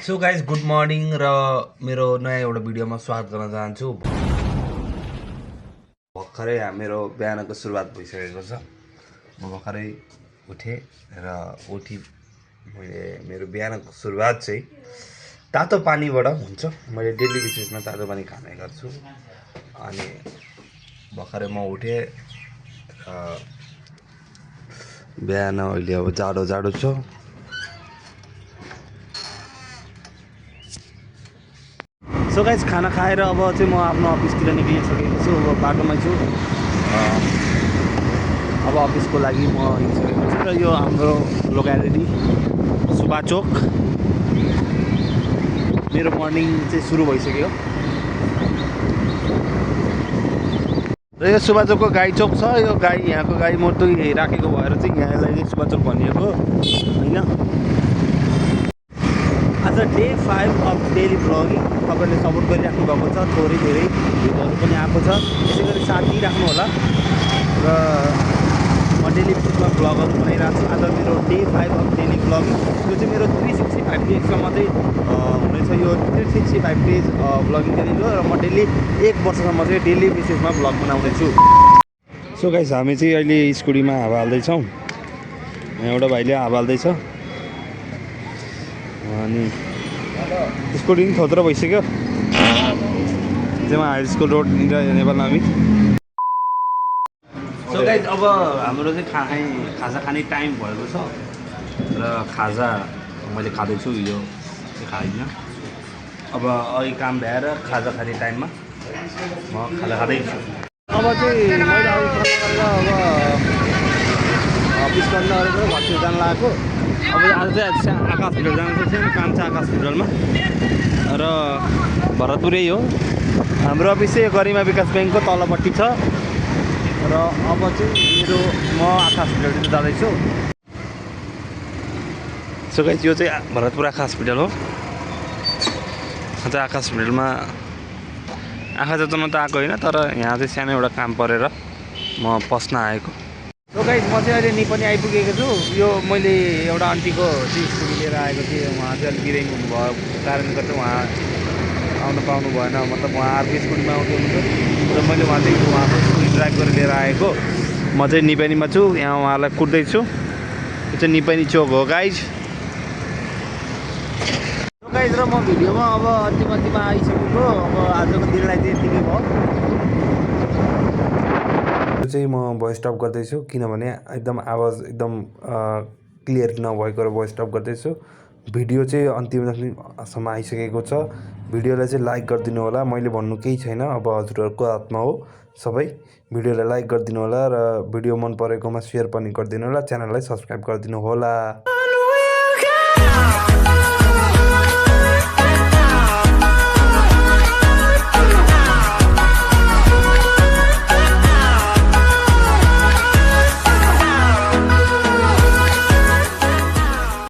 So guys good morning र मेरो नयाँ एउटा भिडियोमा स्वागत गर्न चाहन्छु। भर्खरै मेरो बिहानको सुरुवात भइसकेको छ। म भर्खरै उठेँ र मैले मेरो बिहानको सुरुवात चाहिँ तातो पानीबाट हुन्छ। मैले डेली बेसिसमा तातो पानी खाने गर्छु। अनि भर्खरै म उठेँ र बिहान अहिले अब जाडो छ। सो गाइस खाना खाएर अब चाहिँ म आफ्नो अफिसतिर निक्लिसकेको छु। अब बाटोमै छु। अब अफिसको लागि म हिँडिसकेको छु र यो हाम्रो लोकालिटी सुब्बा चोक मेरो मर्निङ चाहिँ सुरु भइसक्यो। र यो सुब्बा चोकको गाई चोक छ। यो गाई यहाँको गाई मोटो राखेको भएर चाहिँ यहाँलाई सुब्बा चोक भनिएको होइन। आज डे 5 अफ डेली भ्लगिङ तपाईँले सपोर्ट गरिराख्नु भएको छ। थोरै धेरै भिडियोहरू पनि आएको छ। यसै गरी साथ दिइराख्नु होला। र म डेली बेसिसमा भ्लगहरू बनाइरहेको छु। आज मेरो डे 5 अफ डेली भ्लगिङ यो चाहिँ मेरो 365 डेजसम्म चाहिँ हुनेछ। यो 365 डेज भ्लगिङ गरेको र म डेली 1 वर्षसम्म चाहिँ डेली बेसिसमा भ्लग बनाउँदैछु। सो गाइस हामी चाहिँ अहिले स्कुटीमा हावा हाल्दैछौँ। एउटा भाइले हावा हाल्दैछ अनि स्कुटी पनि थोत्रो भइसक्यो। जेमा हाई स्कुल रोड नेपाल नामी। सो गाइस अब हाम्रो चाहिँ खाजा खाने टाइम भएको छ र खाजा मैले खाँदैछु। यो चाहिँ खाइनँ। अब अघि काम भ्याएर खाजा खाने टाइममा म खाजा खाँदैछु। अब चाहिँ मैले अब अफिस गर्न गरेको घरतिर जान लागेको। अब आज चाहिँ आकाश भिडल जानु चाहिँ काम छ आकाश भिडलमा र भरतपुरै हो। हाम्रो अफिस चाहिँ गरिमा विकास ब्याङ्कको तलपट्टि छ र अब चाहिँ म आकाश भिडल जाँदैछु। सो गाइस यो चाहिँ भरतपुर आकाश भिडल हो। चाहिँ आकाश भिडलमा आँखा जताउन त आएको होइन, तर यहाँ चाहिँ सानो एउटा काम परेर म पस्न आएको। सो गाइस म चाहिँ अहिले निपनी आइपुगेको छु। यो मैले एउटा आन्टीको चाहिँ स्कुटी लिएर आएको थिएँ। उहाँ चाहिँ अलिक बिरामी हुनुभएको कारणले गर्दा उहाँ आउनु पाउनु भएन। मतलब उहाँ अर्को स्कुटीमा आउँदै हुनुहुन्थ्यो र मैले उहाँको स्कुटी ड्राइभ गरेर लिएर आएको। म चाहिँ निपनीमा छु। यहाँ उहाँलाई कुट्दैछु। यो चाहिँ निपनी चोक हो गाइज। गाइज र म भिडियोमा अब अन्तिममा आइसकेको। अब आजको दिनलाई चाहिँ यतिकै भयो। यो चाहिँ म भोइस स्टप गर्दैछु किनभने एकदम आवाज एकदम क्लियर नभएको र भोइस स्टप गर्दैछु। भिडियो चाहिँ अन्तिमसम्म आइसकेको छ। भिडियोलाई चाहिँ लाइक गरिदिनु होला। मैले भन्नु केही छैन। अब हजुरहरूको हातमा हो सबै। भिडियोलाई लाइक गरिदिनु होला र भिडियो मन परेकोमा सेयर पनि गरिदिनु होला। च्यानललाई सब्सक्राइब गरिदिनु होला।